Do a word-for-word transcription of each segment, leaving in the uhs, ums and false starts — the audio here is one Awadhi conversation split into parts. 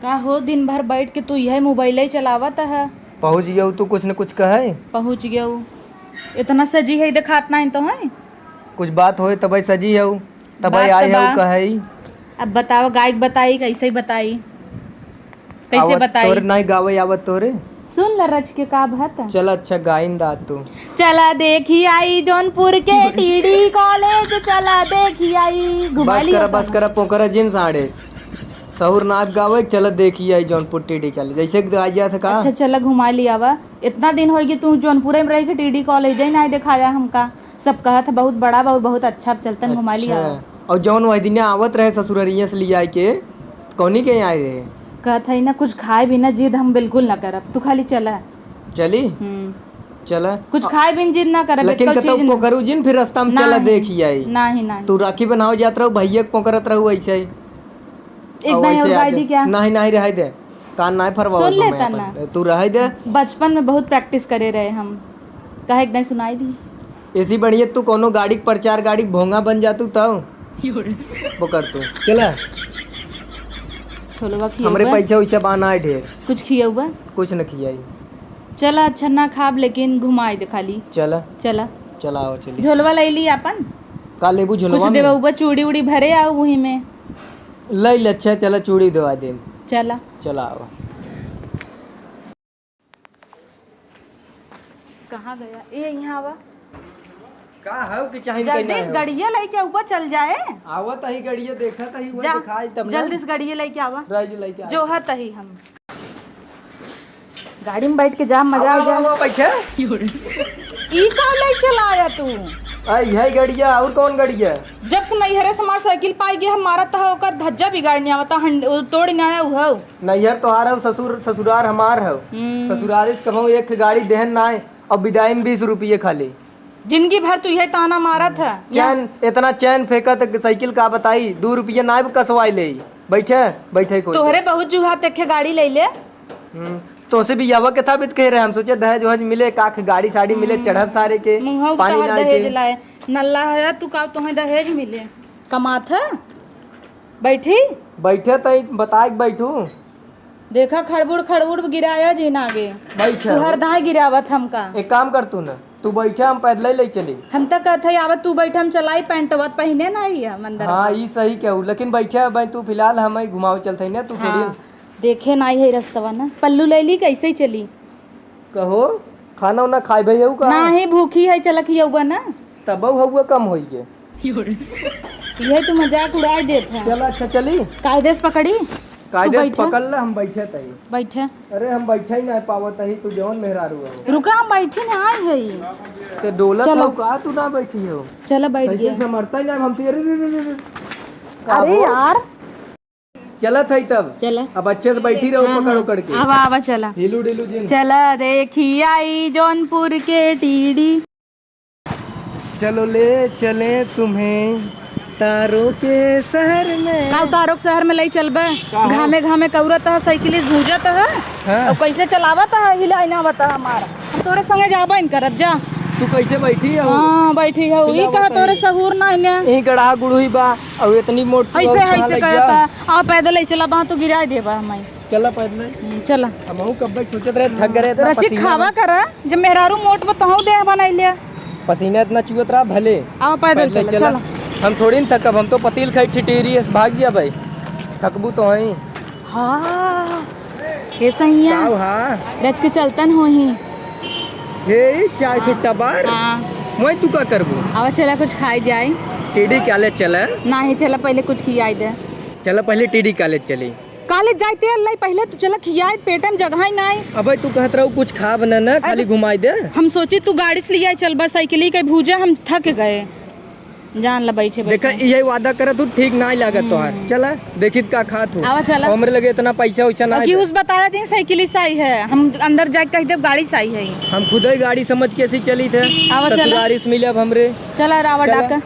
का हो, दिन भर बैठ के तू इहै मोबाइल ही चलावत ह? पहुँच गयू तू कुछ न कुछ कहै। पहुँच गयू। इतना सजी है, देखात नाहीं तो है। कुछ बात होए तबै सजी हऊ, तबै बात आए तो हऊ बा। कहई। अब बताओ, गाय के बताई, कैसे बताई? कैसे आवत बताई? तोरे नाहीं गावे आवत तोरे? सुन ल रच के का भत। चल अच्छा गाइन दा तू। चला देखी आई जौनपुर के टीडी कॉलेज, चला देखी आई, घुमा बस लियो करा, बस तब। करा, पोकरा जिन साड़े। सहूर नाच गावे, चला देखी आई जौनपुर टीडी कॉलेज। जैसे कि आ जात का? अच्छा, चला घुमा लियावा। इतना दिन होइगे तू जौनपुरे में रही के टीडी कॉलेज ही नाहीं देखाया हमका। सब कहत ह बहुत बड़ा बा और बहुत अच्छा, चलतन घुमा लिया। अच्छा। और जौन वही दिने आवत रहे ससुररिया से लिया के, कौनी के आए रहे? कहत है ना, कुछ खाए बिना जिद हम बिल्कुल ना करब, तू खाली चला। चली? हम्म। चला। कुछ खाए बिन जिद ना करब, लेकिन एको कतौ चीज ना। पोकरू जिन फिर रास्ता में चला नाहीं, देखी आई। नाहीं, नाहीं। तू राखी बनावे जात रहू, भैया के पोकरत रहू ऐसे ही। एक और दाईं ऐसे और गाय आगे। दी क्या? नाहीं, नाहीं, रहे दे। कान नाहीं फरवाओ सुन तू, मैं लेता अपन ना। तू रहे दे। बचपन में बहुत practice करे रहे हम। कहे एक दाईं सुनाई दी। ऐसी बढ़िया तू कोनो गाड़ी के प्रचार गाड़ी के भोंगा बन जातू तब। वो कर तू। चला। छोलवा खियौबा? हमरे पैसा वैसा बा ना ढेर। कुछ खियौबा? कुछ न खियाई। चला, अच्छा ना खाब, लेकिन घुमाई दे खाली। चला। चला। चला, आओ, चली। झोलवा ले ली अपन। का लेबू झोलवा कुछ में? देबा उबा, चूड़ी उड़ी भरे आओ वही में। ले ले, अच्छा, चला, चूड़ी देवा दे। चला। चला, आओ। कहाँ गया? ए, यहाँ आवा। का हव कि चाही जल्दी कइना से हव? गड़िया लइके ऊपर चल जाए। आवत ही गड़िया, देखत ही, वो जा, दिखाई तब ना। जल्दी से गड़िया लइके आवा। राइज लइके आवा। जो है तही हम। गाड़ी में बैठ के जा, मजा आ आवा, जाए। आवा, बैठे। ई का लइ चलाया तू? आ, यही गड़िया, और कौन गड़िया? जब से नैहरे से हमार साइकिल पाई गया, हम मारत ह, ओकर धज्जा बिगाड़ने आवता, हंड-, तोड़ ना आया उहव। नैहर तोहार हौ, ससुर, ससुरार हमार हौ। हम्म। ससुरारी से कहूँ एक गाड़ी देहन ना आए, और विदाई में बीस रुपये खाली। जिंदगी भर तू यह ताना मारत है। चैन, इतना चैन फेंकत साइकिल का बताई, दू रुपये ना कसवाई ले। बैठे, बैठे कोई। तोहरे बहुत जुहा तेखे गाड़ी ले ले। हम्म, तोसे बियाह के था भी त कह रहे, हम सोचे दहेज वहेज मिले, काख गाड़ी साड़ी मिले, हम्म। चढ़ब सारे के, मुँहवा पानी उतार ना दहेज के। लाए, नल्ला है तू का तोहे दहेज मिले, कमात है। बैठी? बैठे तई बताए के बैठू। देखा, खड़बुड़, खड़बुड़ गिराया जी ना आगे। बैठे। तू हर दाएं गिरावत हमका। एक काम कर तू ना, तू बैठे, हम पैदल ही ले चली। हम तो कहत है, आवत तू बैठे, हम चलाई, पैंटवा पहिने ना आई हम अंदर हाँ, में। ई सही कहू, लेकिन बैठे अब तू फिलहाल हम ही घुमावे चलत है ना, तू हाँ, थोड़ी। देखे ना आई है रस्तवा ना, पल्लू ले ली, कैसे ही चली? कहो, खाना उना खाए भई हऊ का? नाही, भूखी है, चला खियौबा ना। तब हउआ कम होई गे। यह तू मजाक उड़ाई देत है। चल, अच्छा, चली। कायदे से पकड़ी। कायदे से बैठा। पकड़ ले, हम बैठे तही। बैठे। अरे, हम बैठे ही ना पावत ही, तू जवन मेहरारू हो। रुका, हम बैठी ना आई है। ते डोलत चलो। हो का, तू ना बैठी हो? चला, बैठ साइकिल गया। संभरता ही ना, हम तेरे, अरे अरे हो? यार। चलत है तब। चला। अब अच्छे से बैठी रहो, हाँ, पकड़ हाँ। उकड़ के। आवा, आवा, चला। हिलू डिलू जिन। चला देखी आई जौनपुर के टीडी। चलो ले चले तुम्हें तारों के शहर में। का तारों के शहर में ले चलबे? का हो? घामे घामे कौरत है, साइकिल भूजत है। हाँ। अब कैसे चलावत है, हिलाई ना बता हमारा। हम तोरे संगे जाबे न करब, जा। तू कैसे बैठी है? हाँ, बैठी है। ई कहा तोरे सहूर ना है। यही गड़हा गुड़ही बा। अब इतनी मोट तू ऐसे, और कहाँ ऐसे लग करता जा? है। आ, पैदल ही चला, बा तू गिराए देबा हमाई। चला पैदल। हम्म, चला। हमहू कब्बे सोचत रहे, थक गए, इतना रचिक पसीना खावा बा। करा, जब मेहरारू मोट बा, तोहू देह बनाई ले। पसीना इतना चुअत रहा, भले। आओ, पैदल पैदल चला, चला। चला। हम थोड़ी न थकब, हम तो पतील खाई ठिठीरी, ऐसे भाग जिया भाई। थकबू तो हई। हाँ, हे सैया। काऊ हाँ? रच के चलतन होही। हे, ई चाय सुट्टा बार? हाँ। वहीं तू का करबू? आवा चला कुछ खाई जाए। टीडी कॉलेज चला? नाही, चला पहले कुछ खियाई दे। चला पहले टीडी कॉलेज चली। कॉलेज जाए तेल लाई, पहले तू चला खियाई, पेटे में जगह ही नाही। अबे तू कहत रहू कुछ खाब न, न, खाली अरे, घुमाई दे। हम सोची तू गाड़ी से लिया चल, बस साइकिल ही के भूजा, हम थक गए। जान ला बैठे देखा, बैठे। इहे वादा करत हूँ, ठीक नाहीं लागत तोहार। हम्म। चला, देखित का खात हूँ। आवा, चला। हमरे लगे इतना पैसा वैसा ना है। घिउस बताया जी, साइकिल से आई है। हम अंदर जाके कह देब, गाड़ी से आई है। हम खुद ही गाड़ी समझ के ऐसे चली थे। आवा, चला। ससुरारी से मिले अब हमरे। चला, रावा चला। डाका।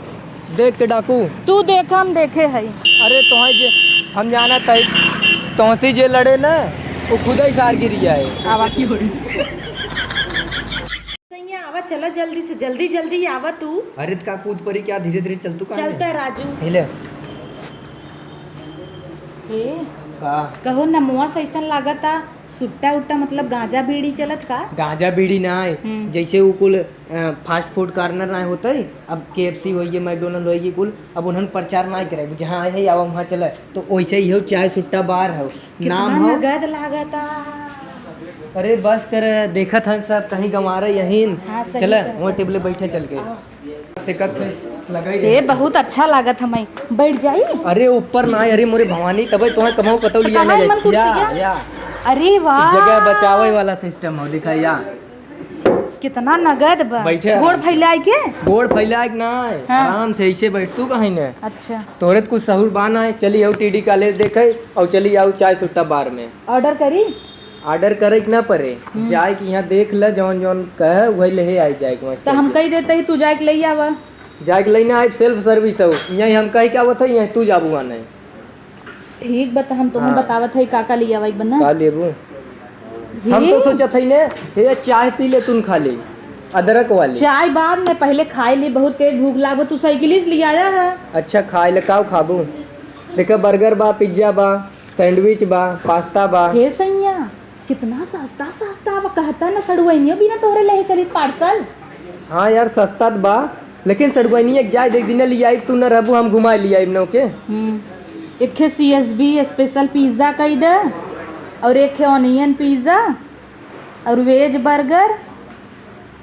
देख के डाकू। तू देख, हम देखे है। अरे, तोहे जे, हम जाना तय, तोहसी जे लड़े ना, वो खुद ही सार गिर जाए। आवा। सैया, आवा, चला जल्दी से, जल्दी, जल्दी आवा तू। अरे, त का कूद परी क्या? धीरे, धीरे चल तू, कहाँ चलता है? राजू। हिले। ए, का? कहो, नमवा से अइसन लागता, सुट्टा उट्टा, मतलब गांजा बीड़ी चलत का? गांजा बीड़ी ना है, हम्म। जैसे उ कुल, अ, fast food corner ना होते, अब K F C होइए, McDonald होइए कुल, अब उन्हन प्रचार ना करे, जहाँ है आवा वहाँ चले, तो वैसे ही हो, चाय सुट्टा bar हो, कितना नाम हो। नगद लागता। अरे बस कर, देखत हन सब, कहीं गंवारा यहीन। हाँ, सही चले, कहत वहाँ है। टेबले बैठे चल के। आओ। ते कब से लगाई ए, रहे? बहुत अच्छा लागत हमें। बैठ जाई? अरे ऊपर ना, अरे मोरे भवानी, तबे तोहे कबहू कतौ लिया कहाँ नहीं मन कुर्सी या, क्या? या। अरे वाह। जगह बचावे वाला system हो, दिखा या। कितना नगद बा। बैठे गोड़ आराम से। फैलाए के? गोड़ फैलाए के ना, हाँ। आराम से ऐसे बैठ, तू कहीं ने। अच्छा। तोरे तो कुछ सहूर बा ना है, चली आओ T D college देखे और चली आओ चाय सुट्टा bar में। Order करी? Order करे के ना पड़े, हम्म। जाए के यहाँ देख ले, जौन जौन कहे वही ले आई जाए के मस्त तो हम करके। कही देते ही तू जाए के ले आवा। जाए के ले ना आए, self service हो, यहीं हम कही के आवत है, यहीं तू जाबू आने। ठीक बा, तो हम तोहूँ हाँ। बतावत है का का ले आवा एक बार ना। का लेबू? ये? हम तो सोचत है ने, हे चाय पी ले तुन खाली, अदरक वाली। चाय बाद में, पहले खाए ली, बहुत तेज भूख लागो, तू साइकिल से ले आया है। अच्छा खाए ले, का खाबू? देखा burger बा, pizza बा, sandwich बा, pasta बा। हे सैया, कितना सस्ता सस्ता बा, कहता ना सड़ुआइनियो बिना तोहरे लेहे चली parcel। हाँ यार, सस्ता त बा, लेकिन सड़ुआइनी एक जाए दे दिने लियाई, तू न रहबू, हम घुमाए लियाई नौ के। हम्म, एक खे C S B special pizza कई दे, और एक खे onion pizza, और veg burger,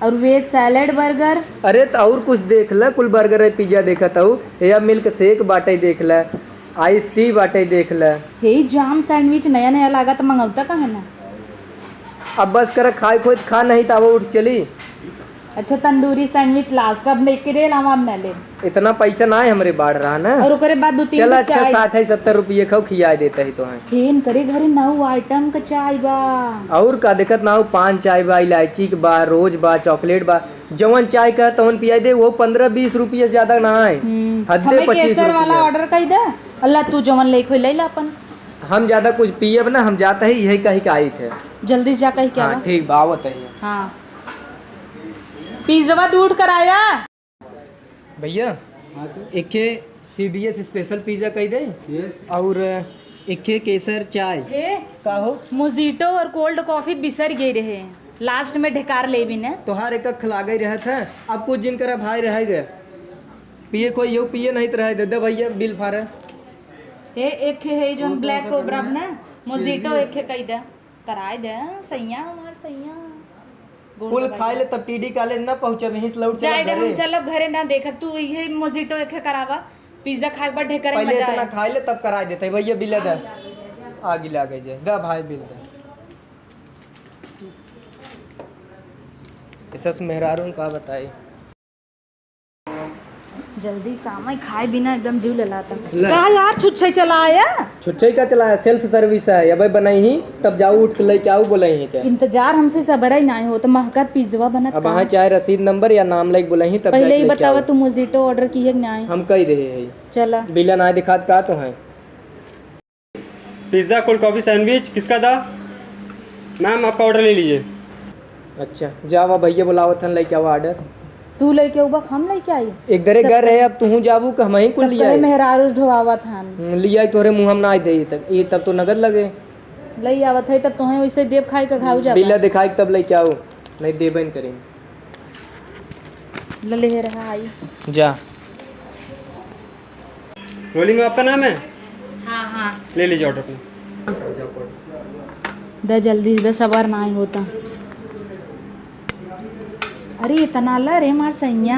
और veg salad burger। अरे, त और कुछ देख ले, कुल burger है, pizza देखत हऊ, या milk shake बाटे देख ले, ice tea बाटे देख ले। हे, jam sandwich नया नया लागत, मंगौता काहे ना? अब बस कर, खाए खोए त खा, नहीं त अब उठ चली। अच्छा, तंदूरी sandwich last, अब लेके रे अलावा अब ना ले। इतना पैसा ना है हमरे बाढ़ रहा ना। और ओकरे बाद दो तीन चला, ठो अच्छा, चाय। साठ है, सत्तर रुपये खाओ, खिया देता है तो है। हे, इनकरे घरे नौ item का चाय बा। और का देखत ना हो, पान चाय बा, इलायची के बा, रोज बा, chocolate बा, जवन चाय का तवन पियाई दे, वो पन्द्रह बीस रुपये से ज्यादा ना है। हम्म, हद्दे हमें पच्चीस केसर वाला रुपया। Order कई दे, अल्लाह तू जवन लेके होई ले ला अपन। हम ज्यादा कुछ पियब ना, हम जाता ही यही कही के आई थे। जल्दी से जा कही के हाँ, आवा। ठीक बा, आवत है। हाँ। पिज्जवा दूध कराया। भैया, हाँ जी। एक खे C B S special pizza कई दे। Yes। और एक खे केसर चाय। हे, का हो? Mojito और cold coffee बिसर गए रहे, last में ढेकार लेबी ने। तोहार एक अख लागे रहत है, अब कुछ जिन करा भाई रह गए। पिए कोई यो पिए नहीं त रह दे, दे भैया bill फारे। हे, एक खे है जोन Black Cobra ना, Mojito एक खे कई दे। कराए दे, सैया हमार सैया। गोड़ कुल दबा खाए दे। ले तब T D college ना पहुँचब, यहीं से लौट जाए चलब दे, हम घरे। चलब घरे ना देखब, तू ये Mojito एक करावा, pizza खाए के बाद ढेकर पहले मजा इतना आए। खाए ले तब कराए देते, भैया बिल दे। आगे लागे जे, दा भाई बिल दे। ऐसा से मेहरारू का बताई। जल्दी सामय खाए बिना एकदम जीव ललाता। ले। का यार, छुच्छे चला आया? छुच्छे का चला आया? Self service है, अबे बनाई ही, तब जाऊ उठ के लेके आऊ, बोले ही क्या? इंतजार हमसे सबर ही नाहीं होत, महकत पिज्जवा बनत अब का? हाँ, चाहे रसीद नंबर या नाम लेके बोले ही, तब पहले जाके ही लेके बतावा, आऊ। तू Mojito order की है कि नाहीं? हम कही रहे हैं। चला। बिल ना दिखात का तो है? पिज़्ज़ा, कोल्ड कॉफ़ी, सैंडविच, किसका था? मैम, आपका ऑर्डर ले लीजिए। अच्छा, जावा भैया बुलावत हन, लेके आवा ऑर्डर। तू लेके आऊ बा, हम लेके आई? एक दरे सब घर रहे, अब तू जाबू कि हम ही कुल सब लिया कहे है? मेहरारू ढोवावत हन। हम्म, लिया है तोहरे मुँह हम ना आई दे तक, ये तब तो नगद लगे। ले आवत है, तब तोहे वैसे देव खाए का घाव जाबा। बिल दिखाई तब लेके आऊ, नहीं देबे न करें। ले ले रहा आई। जा। रोलिंग में आपका नाम है? हाँ, हाँ। ले लीजिए ऑर्डर अपना। द जल्दी से, द सबर नाहीं होता। अरे इतना ला रे मार सैया।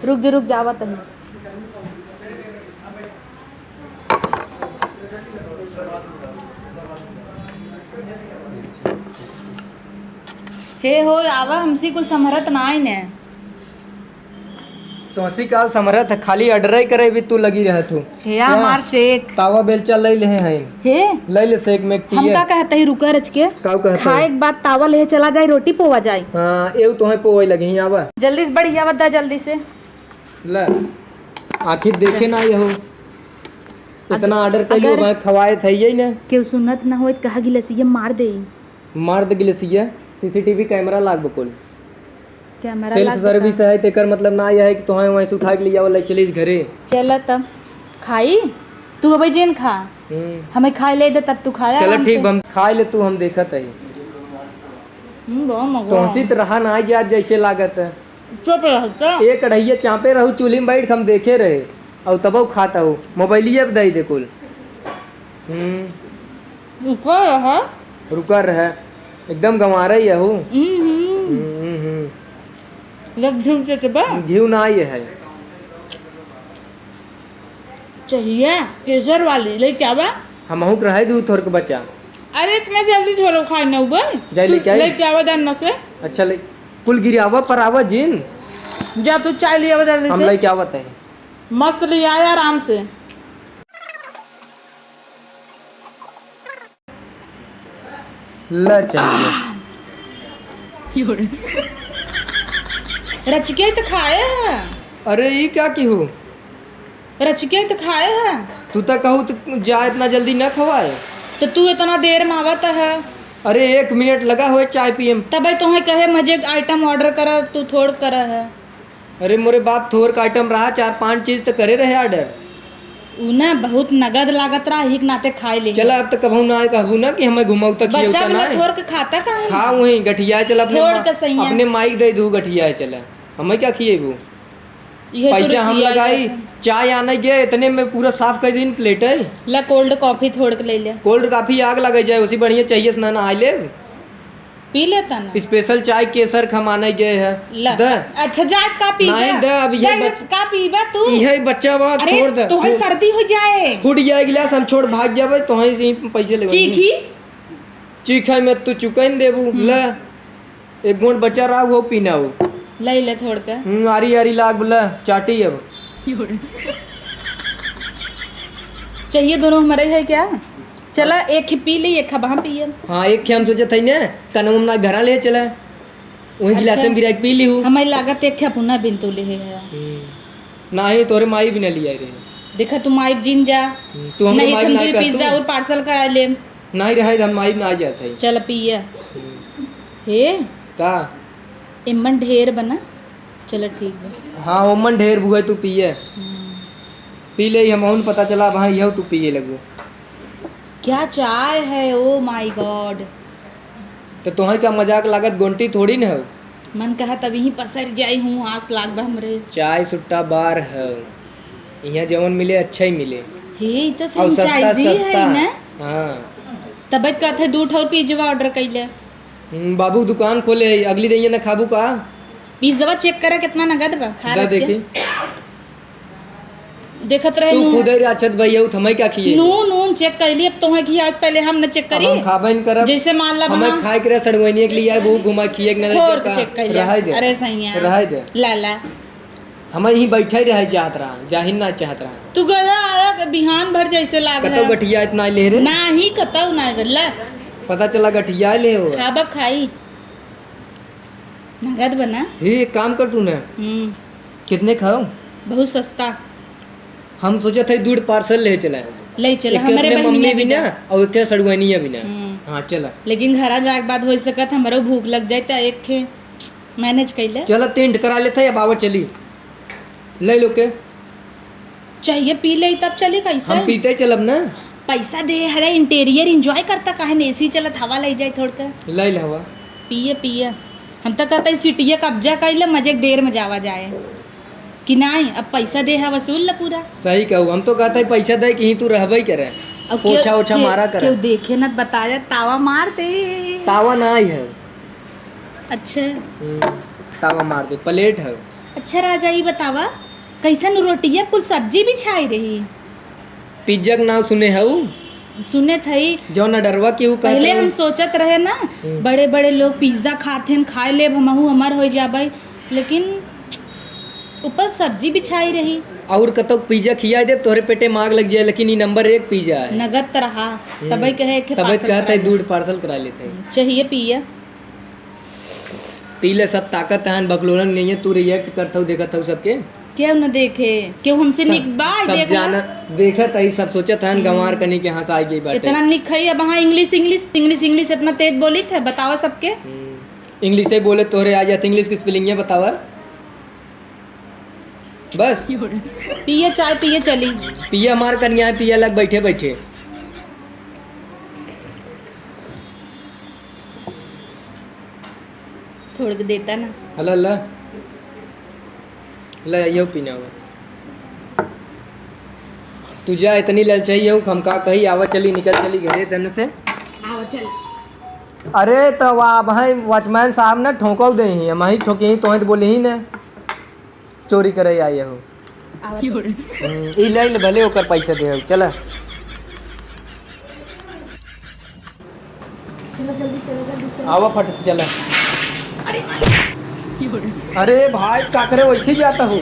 रुक जा, रुक जावत है। हे हो, आवा हमसे कुल समरत नाई ने। तोहसी का समरत है, खाली ऑर्डर ही करे भी तू लगी रहत हो। हे क्या? हमार शेख। तावा बेलचा ले ले हैं। हे? ले ले शेख में हम पिए। का कहते ही रुका रच के? का कहते खाए ही? के बाद तावा ले चला जाए, रोटी पोवा जाए। हाँ, एउ तोहे पोवे लगे ही आवा। जल्दी से बढ़िया बता, जल्दी से। ले, आखिर देखे ना ये हो। इतना अग-, ऑर्डर कर लियो, अगर भाई खवाए थे यही ना। केहू सुनत ना होए, कहा गिलसिया मार दे। मार दे गिलसिया, सीसीटीवी कैमरा लाग बकुल। कैमरा सेल्फ लाग सर्विस बता। है, तेकर मतलब ना यह है कि तोहाई वहीं से उठा के लिया वाला चलीस घरे। चला तब खाई, तू अबे जेन खा। हम्म। हमें खाए ले दे, तब तू खाया चला आराम ठीक से। बा, हम खाए ले, तू हम देखत है। हम्म, बहुत मजा तोहसी आया। त रहा ना जात जैसे लागत है। चुप रह, चुप। एक कढ़ैया चापे रहू, चूल्ही में बैठ के हम देखे रहे, और तबो खाता हूँ, मोबाइलिया पे दे दे कुल। हम्म। रुका रहा। रुका रहा, एकदम गंवारा ही है हूँ। हम्म, हम्म। हम्म, हम्म, हम्म। लग घिउ से चबा। घिउ ना ये है। चाहिए केसर वाली, लेके आवा। हमहू के रहे दू थोर के बचा। अरे, इतना जल्दी थोड़ो खाए न उबे। जाए तू लेके आई। लेके आवा दाना से। अच्छा, ले, कुल गिरावा पर आवा जिन। जा तू चाय ले आवा जल्दी हम से। लेके आवत है। मस्त ले आया आराम से। ले चलिए। रचिके तो खाए है। अरे, ई क्या की हो? रचिके तो खाए है। तू तो कहू तो जा, इतना जल्दी ना खवाए। तो तू इतना देर में आवत है। अरे, एक मिनट लगा होए चाय पिए में। तबे तोहे कहे मजे item order करा, तू थोड़ करा है। अरे मोरे बाप, थोर का item रहा, चार पांच चीज तो करे रहे order। उ ना बहुत नगद लागत रहा, ही के नाते खाए ले। चला, अब तो कबहू ना कहबू ना कि हमें घुमाऊ तक खियऊ बच्चा ता वाला ना। थोर के खाता काहे? खा वहीं गठिया, चला अपने थोर मा-, के सैया। अपने माई के दे दू गठिया, चला। हमें क्या खिएबू? इहे तो पैसा हम रुसिया लगाई, जाता। चाय आने गए, इतने में पूरा साफ कर दीन plate है। ला cold coffee थोड़ के ले ले। Cold coffee आग लगे जाए, उसी बढ़िया चाहिए से ना, ना आए ले। पी लेता ना। Special चाय केसर खमाने गए है। ला। द। अच्छा, जा, का पी नहीं, बा? द, अब ये द, बच-, का पीबा तू? यही बच्चा बा, अरे, छोड़ दे। तोहे तू सर्दी हो जाए। फूट जाए गिलास, हम छोड़ भाग जाबे, तोहे से ही पैसे लेबे। चीखी? चीखे में तू चुकैन देबू, हम्म। ले। एक घूंट बचा रहा, वो पीना हो। ले ले थोड़ के। हम्म, आरी, आरी लाग, ले, चाटी अब। चाहिए दोनों हमारे है क्या? चला, एक ही पी ली, एक हम पियब। हाँ, एक ही हम सोचत हई ने, कनम ना घरा ले चला। वही गिलास अच्छा। में गिरा के पी ली हूँ। हमारी लागत एक ही अपना बिन तो ले है। हम्म। नाही, तोरे माई भी ना लिया रहे। देखा, तू माई जिन जा। हम्म, तू हमरे नहीं, माई हम ना दुई कर pizza तू। और parcel करा ले। नाही रहे, हम माई ना जात है। चल पिए। हम्म। हे? का? एमन ढेर बना। चल ठीक बा। हाँ, ओमन ढेर बुआ, तू पिए। हम्म। पी ले, हम पता चला, वहाँ यह तू पिए लगू। क्या चाय है, oh my God। तो तोहे का मजाक लागत, गोंटी थोड़ी न हो। मन कहा तब यहीं पसर जाई हूँ, आस लाग बा हमरे। चाय सुट्टा बार है, यहाँ जवन मिले अच्छा ही मिले। हे, ई तो और सस्ता, franchise है सस्ता। ना? हाँ। तब कहत है दू ठो pizza order कैले। हम्म, बाबू दुकान खोले है, अगली दिन ये ना खाबू का? Pizza check करे कितना नगद बा, खा दा रख के। देखी। देखत रहे तू नून। खुदे राक्षस भैया, उ थमई का खिए? नून, नून check कैली, अब तोहे खिया, पहले हम न check अब करी। हम खाबे न करब। जैसे मान ला हमें वहाँ खाए के रहे, सड़ुआइनिया के लिए आए, वो घुमा खिए के ना थोर देता। के check कैली। रहे दे। अरे सैया। रहे दे। ला, ला। हमें यहीं बैठे रहे जात रहा, जाहिर ना चाहत रहा। तू गधा आया के बिहान भर जैसे लाग कतौ है। गठिया इतना ले रे? नाही, कतौ ना गला। पता चला गठिया ले हो। खाबा खाई। नगद बना। हे, एक काम कर तू ना। हम्म। कितने खाओ? बहुत सस्ता। हम सोचत है दूध parcel ले चला। ले चला, एक हमारे अपने बहिनिया मम्मी भी भी ना, दे। और एक सड़ुआनिया भी ना। हम्म। हाँ, चला। लेकिन घरा जाए के बाद हो सकत हमरो भूख लग जाए, त एक खे manage कैले। चला, तीन ठे करा लेते हैं, अब आवा चली। ले लो के। चाहिए पी ले तब चली कैसे? हम पीते चलब ना। पैसा दे, हरे interior enjoy करता, काहे न AC चलत, हवा ले जाए थोड़ के। ले ले हवा। पिए, पिए। हम तो कहते हैं सिटिया कब्जा कर ले, मजे के देर में जावा जाए। कि नाहीं, अब पैसा दे है, वसूल ल पूरा। सही कहू, हम तो कहते हैं पैसा दे कि ही तू रहबे करे। अब पोछा केहू, ओछा केहू, मारा करे। केहू देखे न बताया, तावा मार दे। तावा ना आई है। अच्छा। हम्म, तावा मार दे, plate है। अच्छा राजा, ई बतावा, कैसन रोटिया कुल सब्जी बिछाई रही? Pizza के नाव सुने हऊ? सुने थई। जौन orderवा केहू कहत पहले रहे। हम सोचत रहे ना, हम्म। बड़े बड़े लोग pizza खात हैं, खाए लेब, हमहू अमर हो जाबे, लेकिन ऊपर सब्जी बिछाई रही। और कतौ pizza खिया दे, तोहरे पेटे में आग लग जाए, लेकिन ई number एक pizza है। नगद त रहा, हम्म। तबे कहे एक ठे तबे parcel कहत करा है, ले। दूध parcel करा लेते हैं। चाहिए पिए। पी ले, सब ताकत है, बकलोलन नहीं है, तू react करत हऊ, देखत हऊ सबके। केहू न देखे, केहू हमसे सब, निक बा, सब देख ला। जाना, देखत हई, सब सोचत हन, हम्म। गंवार कनी के हंस आ गई बाटे। इतना निक है, अब हाँ English, English, English, English इतना तेज बोली थे, बतावा सबके। हम्म, English ही बोले तोहरे आ जात, English की spelling ये बतावा। बस। पिए चाय पिए चली। पिए हमार कनिया है, पिए लग बैठे बैठे। छोड़ के देता ना। हला, हला। ले, आइयो पीना हुआ। तू जा, इतनी ललचाई हो, हम का कही, आवा चली, निकल चली घरे तन से। आवा चल। अरे, तो वा-, वहाँ वॉचमैन साहब ना ठोंकल दे ही, हम ही ठोके ही, तोहे तो बोले ही ना, चोरी करे आए हो। आवा चल। हम्म, ई ले ले, भले ओकर पैसा दे, चला। चलो जल्दी चलो, जल्दी चलो। आवा फट से चला। अरे भाई। अरे भाई, का करे, वैसे ही जाता हो,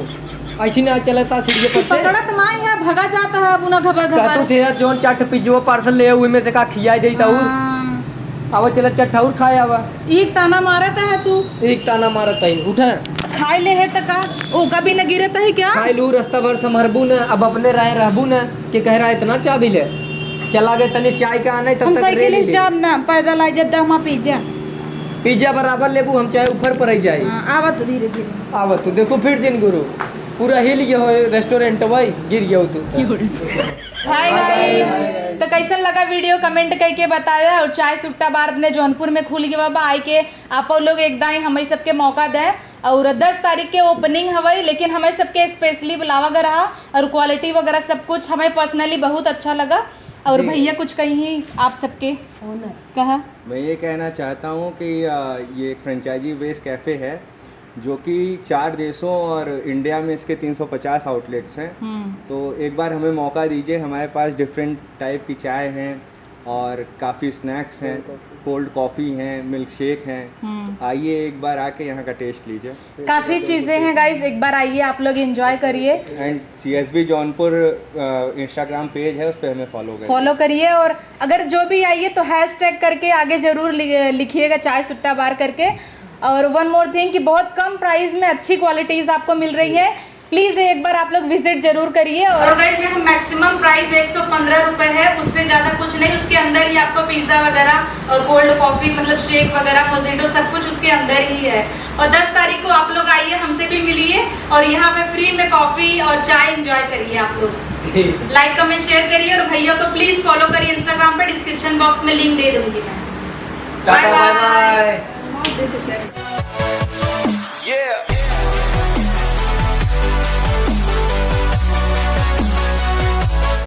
ऐसी ना चलता सीढ़िए पर से। पकड़त नाई है, भगा जाता है, अब उन्हें घबर घबर। कहतू थे यार, जोन चार ठे पिज्जो पार्सल ले, उही में से का खियाई देता हूँ। हाँ। आवा चला, चट्ठाउर खाए आवा। एक ताना मारत है तू। एक ताना मारत है, उठा। खाए ले है त का? ओ, कभी न गिरत है क्या? खाए लू, रास्ता भर संभरबू न, अब अपने राय रहबू न, के कह रहा इतना चाबी ले। चला गए तनी चाय का आने, तब हम तक साइकिल रेल से ले। जाब ना, पैदल आ जब तक वहाँ पिज्जा। पिज्जा बराबर लेबू, हम चाहे ऊपर पर आई जाए। हाँ, आवा तो धीरे धीरे। आवा तो देखो फिर जिन गुरु, पूरा हिल गया हो रेस्टोरेंट भाई, गिर गया हो तू। हाय गाइस, तो कैसन लगा वीडियो, कमेंट करके बताया। और चाय सुट्टा बार अपने जौनपुर में खुल गया बा, आए के आप लोग एक दाई हमें सबके मौका दे। और दस तारीख के ओपनिंग हवई, लेकिन हमें सबके स्पेशली बुलावा गया रहा और क्वालिटी वगैरह सब कुछ हमें पर्सनली बहुत अच्छा लगा। और जी। भैया कुछ कहीं आप सबके ओनर। कहा? मैं ये कहना चाहता हूँ कि, आ, ये एक फ्रेंचाइजी बेस्ड कैफ़े है जो कि चार देशों और इंडिया में इसके तीन सौ पचास आउटलेट्स हैं। हम्म। तो एक बार हमें मौका दीजिए, हमारे पास डिफरेंट टाइप की चाय हैं और काफ़ी स्नैक्स हैं, कोल्ड कॉफ़ी। कोल्ड कॉफ़ी हैं, मिल्क शेक हैं। हम्म। तो आइए एक बार आके यहाँ का टेस्ट लीजिए। काफ़ी चीज़ें हैं गाइस, एक बार आइए आप लोग एंजॉय करिए। And CSB Jaunpur, a, Instagram page है, उस पे हमें फॉलो करिए। फॉलो करिए और अगर जो भी आइए तो हैशटैग करके आगे जरूर लि-, लिखिएगा चाय सुट्टा बार करके। और वन मोर थिंग कि बहुत कम प्राइस में अच्छी क्वालिटीज आपको मिल रही है, प्लीज एक बार आप लोग विजिट जरूर करिए। और गाइस, यहाँ मैक्सिमम प्राइस एक सौ पन्द्रह रुपए है, उससे ज्यादा कुछ नहीं। उसके अंदर ही आपको पिज्जा वगैरह और कोल्ड कॉफी, मतलब शेक वगैरह, मोजिटो, सब कुछ उसके अंदर ही है। और दस तारीख को आप लोग आइए, हमसे भी मिलिए और यहाँ पे फ्री में कॉफी और चाय एंजॉय करिए आप लोग। जी। लाइक, कमेंट, शेयर करिए और भैया को प्लीज फॉलो करिए इंस्टाग्राम पे, डिस्क्रिप्शन बॉक्स में लिंक दे दूंगी मैं। Tata, bye bye. Bye. Yeah।